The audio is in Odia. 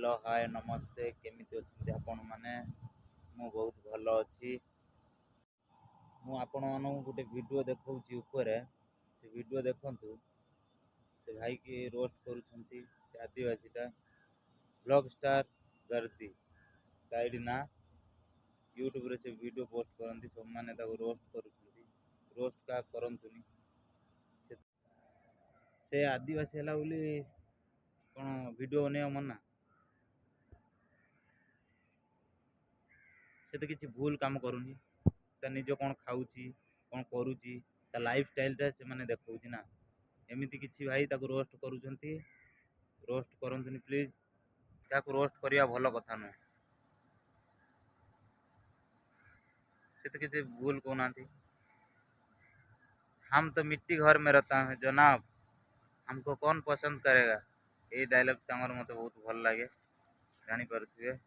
ହ୍ୟାଲୋ, ହାଏ, ନମସ୍ତେ। କେମିତି ଅଛନ୍ତି ଆପଣମାନେ? ମୁଁ ବହୁତ ଭଲ ଅଛି। ମୁଁ ଆପଣମାନଙ୍କୁ ଗୋଟେ ଭିଡ଼ିଓ ଦେଖାଉଛି ଉପରେ, ସେ ଭିଡ଼ିଓ ଦେଖନ୍ତୁ। ସେ ଭାଇକି ରୋଷ୍ଟ କରୁଛନ୍ତି, ସେ ଆଦିବାସୀଟା। ବ୍ଲଗ୍ ଷ୍ଟାର୍ ଗର୍ଦି ତା ଆଇଡ଼ି ନା। ୟୁଟ୍ୟୁବରେ ସେ ଭିଡ଼ିଓ ପୋଷ୍ଟ କରନ୍ତି। ସବୁମାନେ ତାକୁ ରୋଷ୍ଟ କରୁଛନ୍ତି। ରୋଷ୍ଟ କାହା କରନ୍ତୁନି। ସେ ଆଦିବାସୀ ହେଲା ବୋଲି କ'ଣ ଭିଡ଼ିଓ ବନେଇବା ମନା? ସେ ତ କିଛି ଭୁଲ କାମ କରୁନି। ତା ନିଜ କ'ଣ ଖାଉଛି, କ'ଣ କରୁଛି, ତା ଲାଇଫ୍ ଷ୍ଟାଇଲ୍ଟା ସେମାନେ ଦେଖାଉଛି ନା। ଏମିତି କିଛି ଭାଇ ତାକୁ ରୋଷ୍ଟ କରୁଛନ୍ତି। ରୋଷ୍ଟ କରନ୍ତୁନି ପ୍ଲିଜ୍। ତାକୁ ରୋଷ୍ଟ କରିବା ଭଲ କଥା ନୁହଁ। ସେ ତ କିଛି ଭୁଲ କହୁନାହାନ୍ତି। हम तो मिट्टी घर में रहता है जनाब, हमको कौन पसंद करेगा। ଏଇ ଡାଇଲଗ୍ ତାଙ୍କର ମୋତେ ବହୁତ ଭଲ ଲାଗେ, ଜାଣିପାରୁଥିବେ।